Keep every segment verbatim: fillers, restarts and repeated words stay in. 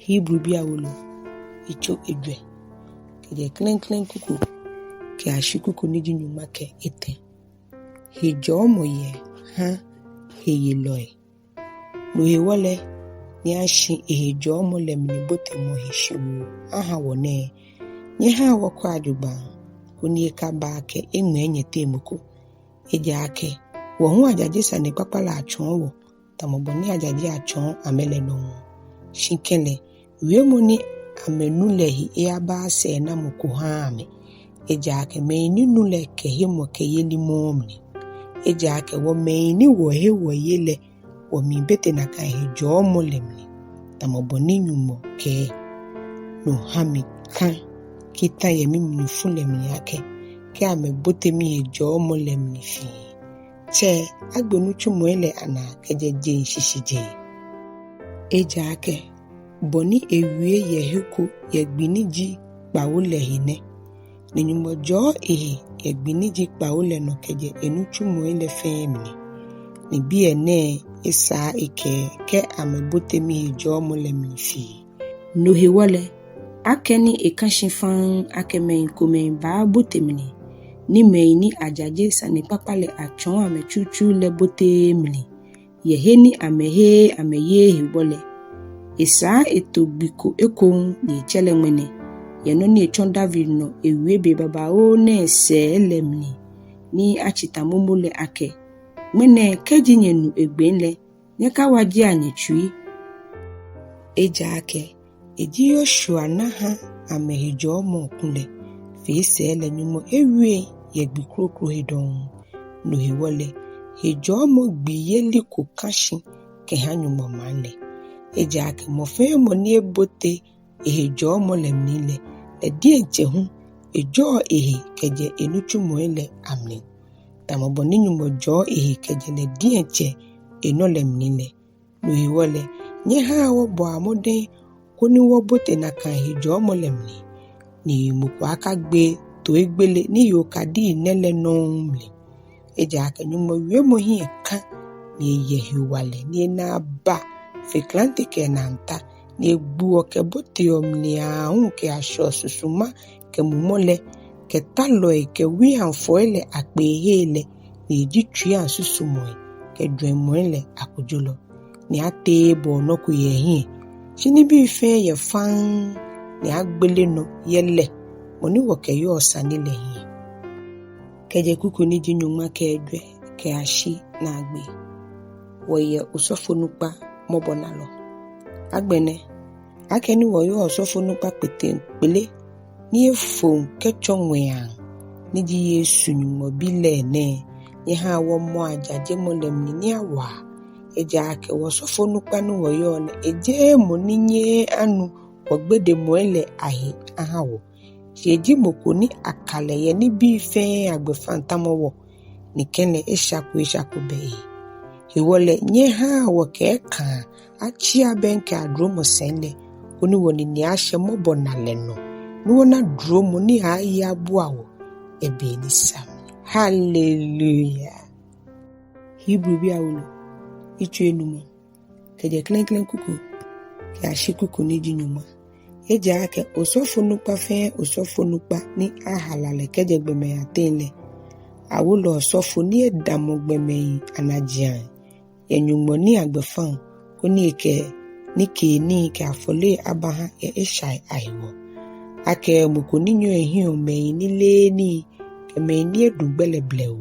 Hebribii awolo, yitso ejwɛ, kɛjɛ klɛŋklɛŋ kuku kɛyashi kuku ni ji nyɔŋma kɛ etɛ. Hejɔɔmɔ yɛ ha heyelɔi. No hewɔ lɛ, ni ashi ehejɔɔmɔ lɛ mlibotemɔ he shiwoo aha wɔ nɛɛ, nyɛhaa wɔkwɛa jogbaŋŋ, koni ekaba akɛ eŋmɛɛ nyɛteŋ mɔ ko. Ejaakɛ wɔ hu ajaje sanekpakpa lɛ atsɔɔ wɔ, tamɔ bɔ ni ajaje atsɔɔ amɛ lɛ nɔŋŋ. Shi kɛlɛ, wiemɔ ni amɛnu lɛ he eyabaaa sɛɛnamɔ ko haaa amɛ. Ejaakɛ mɛi ni nu lɛ kɛ hemɔkɛyeli mɔɔɔ mli. Ejaakɛ wɔ mɛi ni wɔhe wɔye lɛ, wɔmiibote nakai hejɔɔmɔ lɛ mli, tamɔ bɔ ni Nyɔŋmɔ kɛɛ: No ha mikã kita yɛ mimlifu lɛ mli akɛ, kɛ amɛbote mihejɔɔmɔ lɛ mli fii, tsɛ agbe nitsumɔi lɛ anaa kɛjɛ jeŋ shishijee. Ejaakɛ bɔ ni ewie yɛ he ko yɛ gbi ni ji kpawo lɛ he nɛ: Ni Nyɔŋmɔ jɔɔ ehe yɛ gbi ni ji kpawo lɛ nɔ kɛjɛ enitsumɔi lɛ fɛɛ mli. Ni biɛ nɛɛ esaa ekɛɛ kɛ amɛbote mihejɔɔmɔ lɛ mli fii. No hewɔ lɛ, akɛni ekã shi faŋŋ akɛ mɛi komɛi baabote mli, ni mɛi ni ajaje sanekpakpa lɛ atsɔɔ amɛ tsutsu lɛ boteee mli, yɛ he ni amɛheee amɛyeee hewɔ lɛ, esaa eto gbi ko ekoŋŋ ni etsɛ lɛ ŋmɛnɛ, yɛ nɔ ni etsɔ David nɔ ewie be babaoo nɛɛ sɛɛ lɛ mli, ni atsĩ ta momo lɛ akɛ: Ŋmɛnɛ kɛji nyɛnu egbee lɛ, nyɛkawajea nyɛtsui. Ejaakɛ eji Yoshua na ha amɛ hejɔɔmɔ kulɛ, fee sɛɛ lɛ Nyɔŋmɔ ewieŋ yɛ gbi kroko he dɔŋŋ. No hewɔ lɛ, hejɔɔmɔ gbiyeli ko kã shi kɛha Nyɔŋmɔ maŋ lɛ. Ejaakɛ mɔ fɛɛ mɔ ni ebote ehejɔɔmɔ lɛ mli lɛ, lɛ diɛŋtsɛ hu ejɔɔ ehe kɛjɛ enitsumɔi lɛ amli, tamɔ bɔ ni Nyɔŋmɔ jɔɔ ehe kɛjɛ lɛ diɛŋtsɛ enɔ lɛ mli lɛ. No hewɔ lɛ, nyɛhaa wɔbɔa mɔdɛŋ koni wɔbote nakai hejɔɔmɔ lɛ mli, ni mɔ ko akagbe toigbele ni yɔɔ okadii nɛɛ lɛ nɔŋŋ mli. Ejaakɛ Nyɔŋmɔ wiemɔ hiɛ kã, ni eyɛ hewalɛ, ni enaa ba fe klante kɛ enaa nta, ni egbuɔ kɛboteɔ mli aahu kɛyashɛɔ susuma kɛ mumɔ lɛ, kɛ talɔi kɛ wuiaŋfɔi lɛ akpeehei lɛ, ni eji tsuiiaŋ susumɔi kɛ jwɛŋmɔi lɛ akojolɔ. Ni ateee ebɔɔ nɔ ko yɛ ehiɛ, shi nibii fɛɛ yɛ faŋŋ, ni agbele nɔ yɛ lɛ mɔ ni wɔkɛyɔɔ sane lɛ hiɛ. Kɛjɛ kuku ni ji nyɔŋma kɛ ejwɛ kɛyashi naagbee. Wɔyɛ osɔfonukpa mɔbɔnalɔ. Agbɛnɛ, akɛni wɔyɔɔ osɔfonukpa kpeteŋkpele ni efoŋ kɛtsɔ ŋwɛiiaŋ, ni ji Yesu, Nyɔŋmɔ Bi lɛ nɛɛ, nyɛhaa wɔmɔa jajemɔ lɛ mli ni awaa. Ejaakɛ wɔsɔfonukpa ni wɔyɔɔ lɛ, ejeee mɔ ni nyɛɛɛ anu wɔgbedemɔi lɛ ahe aha wɔ, shi eji mɔ ko ni aka lɛ yɛ nibii fɛɛ agbɛfaŋ tamɔ wɔ, ni kɛlɛ esha ko esha ko bɛ ehe. Hewɔ lɛ nyɛhaa wɔkɛ ekãa atsia bɛŋkɛa duromɔ sɛi lɛ, koni wɔnine ashɛ mɔbɔnalɛ nɔ, ni wɔna duromɔ ni aaaye abua wɔ yɛ be ni sa mli. Haleluya. Hebribii awolo, yitso enumɔ, kɛjɛ klɛŋklɛŋ kuku kɛyashi kuku ni ji nyɔŋma. Ejaakɛ osɔfonukpa fɛɛ osɔfonukpa ni ahala lɛ kɛjɛ gbɔmɛi ateŋ lɛ, awo lɛ osɔfo ni edamɔ gbɔmɛi anajiaŋ yɛ Nyɔŋmɔ nii agbɛfaŋ, koni ekɛ nikeenii kɛ afɔlei abaha yɛ eshai ahewɔ. Akɛ mɔ ko ni nyɛɔ ehiɛɔ mɛi ni leee nii kɛ mɛi ni edu gbɛ lɛ blɛoo.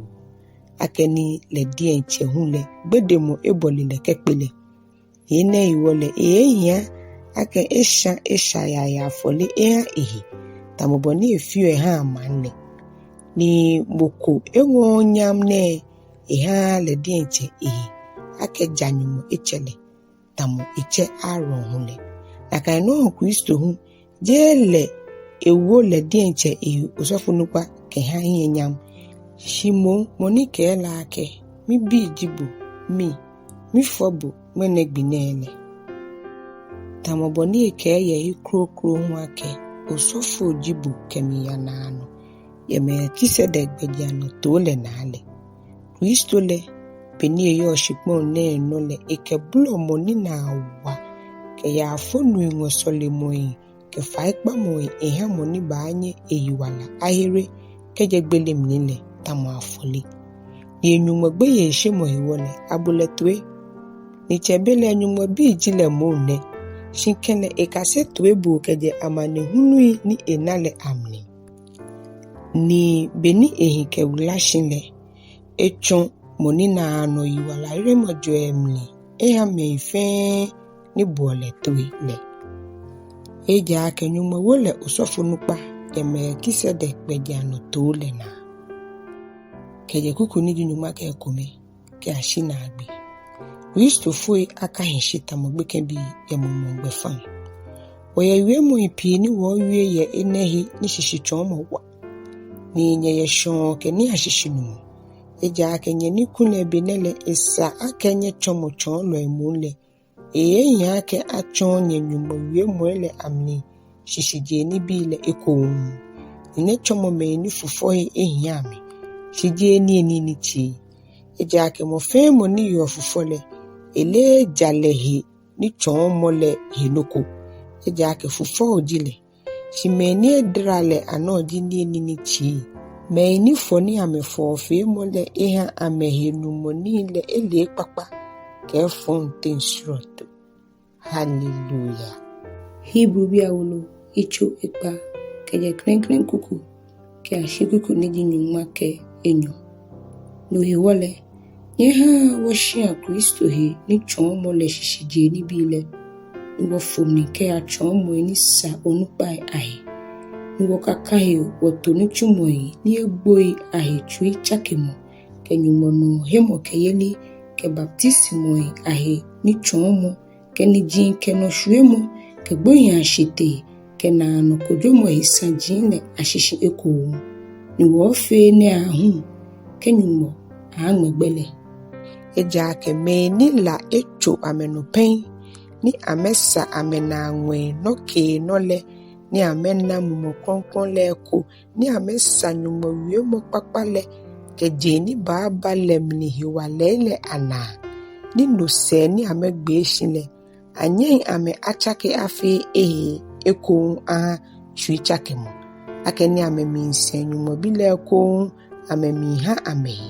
Akɛni lɛ diɛŋtsɛ hu lɛ gbedemɔ ebɔle lɛ kɛkpe lɛ. Enɛ hewɔ lɛ, ehe ehia akɛ esha eshai ahe afɔle eha ehe, tamɔ bɔ ni efeɔ ehaa maŋ lɛ. Ni mɔ ko eŋɔɔɔ nyam nɛɛ ehaaa lɛ diɛŋtsɛ ehe, akɛ ja Nyɔŋmɔ etsɛ lɛ, tamɔ etsɛ Aaron hu lɛ. Nakai nɔŋŋ Kristo hu, jeee lɛ ewo lɛ diɛŋtsɛ ehe osɔfonukpa kɛha hiɛ nyam, shi moŋ mɔ ni kɛɛ lɛ akɛ: Mibi ji bo, mi, mifɔ bo ŋmɛnɛ gbi nɛɛ lɛ. Tamɔ bɔ ni ekɛɛ yɛ he kroko hu akɛ: Osɔfo ji bo kɛmiiya naanɔ, yɛ Melkizedek gbɛjianɔtoo lɛ naa lɛ. Kristo lɛ, be ni eyɔɔ shikpɔŋ nɛɛ nɔ lɛ, ekɛ bolɔmɔ ni naa wa kɛ yaafonui ŋɔ sɔlemɔi kɛ faikpamɔi eha mɔ ni baanyɛ eyiwala ahere kɛjɛ gbele mli lɛ tamɔ afɔle. Ni yɛ Nyɔŋmɔ gbeyeishemɔ hewɔ lɛ, abo lɛ toi. Ni tsɛbelɛ Nyɔŋmɔ bi ji lɛ moŋ nɛ, shi kɛlɛ ekase toiboo kɛjɛ amanehului ni ena lɛ amli. Ni beni ehi kɛwula shi lɛ, etsɔ mɔ ni naanɔ yiwalaheremɔ jɔ emli eha mɛi fɛɛ ni boɔ lɛ toi lɛ. Ejaakɛ Nyɔŋmɔ wo lɛ osɔfonukpa yɛ Melkizedek gbɛjianɔtoo lɛ naa. Kɛjɛ kuku ni ji nyɔŋma kɛ ekome kɛyashi naagbee. Kristofoi akahi shi tamɔ gbekɛbii yɛ mumɔŋ gbɛfaŋ. Wɔyɛ wiemɔi pii ni wɔɔwie yɛ enɛ he ni shishitsɔɔmɔ wa. Ni nyɛyɛ shɔɔ kɛ nii ashishinumɔ. Ejaakɛ nyɛ ni kulɛ be nɛɛ lɛ esa akɛ nyɛtsɔmɔ tsɔɔlɔi moŋ lɛ, ehe ehia akɛ atsɔɔ nyɛ Nyɔŋmɔ wiemɔi lɛ amli shishijee nibii lɛ ekoŋŋ. Ni nyɛtsɔmɔ mɛi ni fufɔ he ehia amɛ, shi jeee niyenii ni tsii. Ejaakɛ mɔ fɛɛ mɔ ni yeɔ fufɔ lɛ, eleee jalɛ he nitsɔɔmɔ lɛ he nɔ ko, ejaakɛ fufɔo ji lɛ. Shi mɛi ni edara lɛ anɔ ji niyenii ni tsii. Mɛi ni fɔ nii amɛfɔfeemɔ lɛ eha amɛhenumɔ nii lɛ ele ekpakpa kɛ efɔŋ teŋ srɔto. Hallelujah. Hebribii awolo, yitso ekpaa, kɛjɛ klɛŋklɛŋ kuku kɛyashi kuku ni ji nyɔŋma kɛ enyɔ. No hewɔ lɛ, nyɛhaa wɔshia Kristo he nitsɔɔmɔ lɛ shishijee nibii lɛ, ni wɔfo mli kɛya tsɔɔmɔi ni sa onukpai ahe, ni wɔkaka he wɔto nitsumɔi ni egboi ahe tsuitsakemɔ, kɛ Nyɔŋmɔ nɔ hemɔkɛyeli, kɛ baptisimɔi ahe nitsɔɔmɔ, kɛ niji kɛ nɔshwiemɔ, kɛ gbohiiashitee, kɛ naanɔ kojomɔ he saji lɛ ashishi ekoŋŋ. Ni wɔɔfee enɛ aahu, kɛ Nyɔŋmɔ aaaŋmɛ gbɛ lɛ. Ejaakɛ mɛi ni la etso amɛnɔ pɛŋ, ni amɛsa amɛnaa ŋwɛi nɔkeenɔ lɛ, ni amɛna Mumɔ Krɔŋkrɔŋ lɛ eko, ni amɛsa Nyɔŋmɔ wiemɔ kpakpa lɛ kɛ jeŋ ni baaba lɛ mli hewalɛi lɛ anaa, ni no sɛɛ ni amɛgbee shi lɛ, anyɛŋ amɛ atsake afee ehee ekoŋŋ aha tsuitsakemɔ, akɛni amɛmiisɛŋ Nyɔŋmɔ Bi lɛ ekoŋŋ amɛmiiha amɛhe,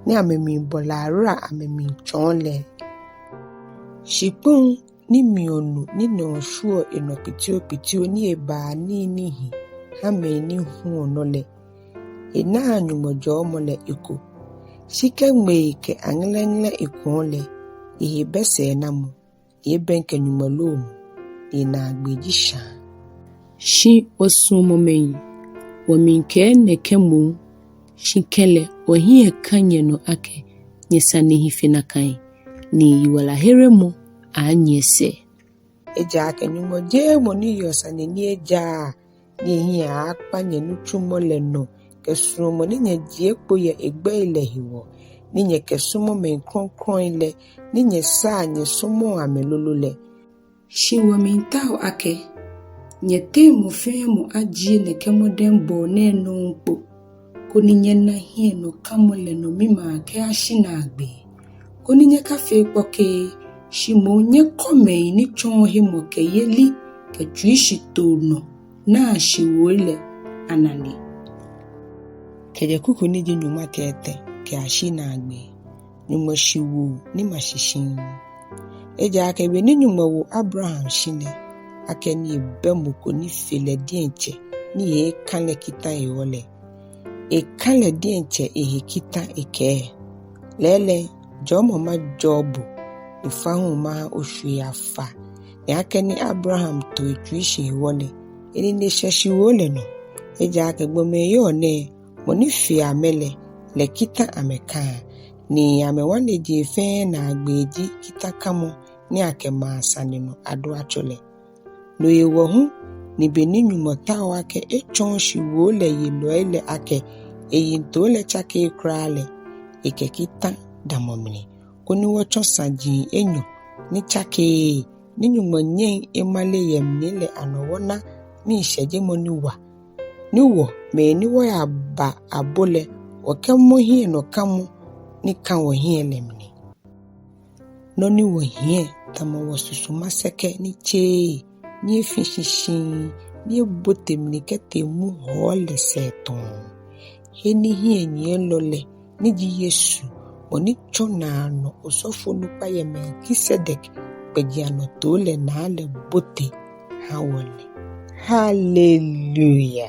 ni amɛmiibɔ lɛ ahora amɛmiitsɔɔ lɛ. Shikpɔŋ ni miɔ nu ni nɛɔ shwieɔ enɔ kpitiokpitio ni ebaa nii ni hi ha mɛi ni huɔ nɔ lɛ, enaa Nyɔŋmɔ jɔɔmɔ lɛ eko. Shi kɛ ŋmei kɛ aŋlɛŋlɛ ekwɛɔ lɛ, ehe bɛ sɛɛnamɔ, ebɛŋkɛ Nyɔŋmɔ loomɔ, ni enaagbee ji shaa. Shi wɔsuɔmɔ mɛi, wɔmiikɛɛ nɛkɛ moŋ, shi kɛlɛ wɔhiɛ ka nyɛnɔ akɛ nyɛsane hi fe nakai, ni yiwalaheremɔ aaanyiɛ sɛɛ. Ejaakɛ Nyɔŋmɔ jeee mɔ ni yeɔ sane ni ejaaa, ni ehiɛ aaakpa nyɛnitsumɔ lɛ nɔ kɛ suɔmɔ ni nyɛjie kpo yɛ egbɛi lɛ hewɔ, ni nyɛkɛsɔmɔ mɛi krɔŋkrɔŋi lɛ, ni nyɛsaa nyɛsɔmɔɔ amɛ lolo lɛ. Shi wɔmiitao akɛ nyɛteŋ mɔ fɛɛ mɔ ajie nɛkɛ mɔdɛŋbɔɔ nɛɛ nɔŋŋ kpo, koni nyɛna hiɛnɔkamɔ lɛ nɔmimaa kɛyashi naagbee, koni nyɛkafee kpɔkee, shi moŋ nyɛkɔ mɛi ni tsɔɔ hemɔkɛyeli kɛ tsuishitoo nɔ naa shiwoi lɛ anane. Kɛjɛ kuku ni ji nyɔŋma kɛ etɛ kɛyashi naagbee. Nyɔŋmɔ shiwoo ni ma shi shiŋŋ. Ejaakɛ beni Nyɔŋmɔ wo Abraham shi lɛ, akɛni ebɛ mɔ ko ni fe lɛ diɛŋtsɛ ni eeekã lɛ kita hewɔ lɛ, ekã lɛ diɛŋtsɛ ehe kita ekɛɛ: Lɛɛlɛŋ, jɔɔmɔ majɔɔ bo, ni fa hu maha oshwiei afa. Ni akɛni Abraham to etsui shi hewɔ lɛ, enine shɛ shiwoo lɛ nɔ. Ejaakɛ gbɔmɛi yɔɔ nɛɛ, mɔ ni fe amɛ lɛ, lɛ kita amɛkãa, ni amɛŋwanejee fɛɛ naagbee ji kitakãmɔ ni akɛmaa sane nɔ aduatsɔ lɛ. No hewɔ hu, ni beni Nyɔŋmɔ tao akɛ etsɔɔ shiwoo lɛ yelɔi lɛ akɛ eyiŋtoo lɛ tsakeee kwraa lɛ, ekɛ kita damɔ mli, koni wɔtsɔ saji enyɔ ni tsakeee ni Nyɔŋmɔ nyɛŋ emale yɛ mli lɛ anɔ wɔna miishɛjemɔ ni wa, ni wɔ mɛi ni wɔyaba abo lɛ, wɔkɛmɔ hiɛnɔkamɔ ni kã wɔhiɛ lɛ mli. Nɔ ni wɔhiɛ tamɔ wɔsusuma sɛkɛ ni tseee, ni efi shi shiŋŋ, ni ebote mli kɛtee muhɔɔ lɛ sɛɛ tɔ̃ɔ. He ni hiɛnyiɛlɔ lɛ, ni ji Yesu, mɔ ni tsɔ̃ naanɔ osɔfonukpa yɛ Melkizedek gbɛjianɔtoo lɛ naa lɛ bote hã wɔ lɛ. Haleluya!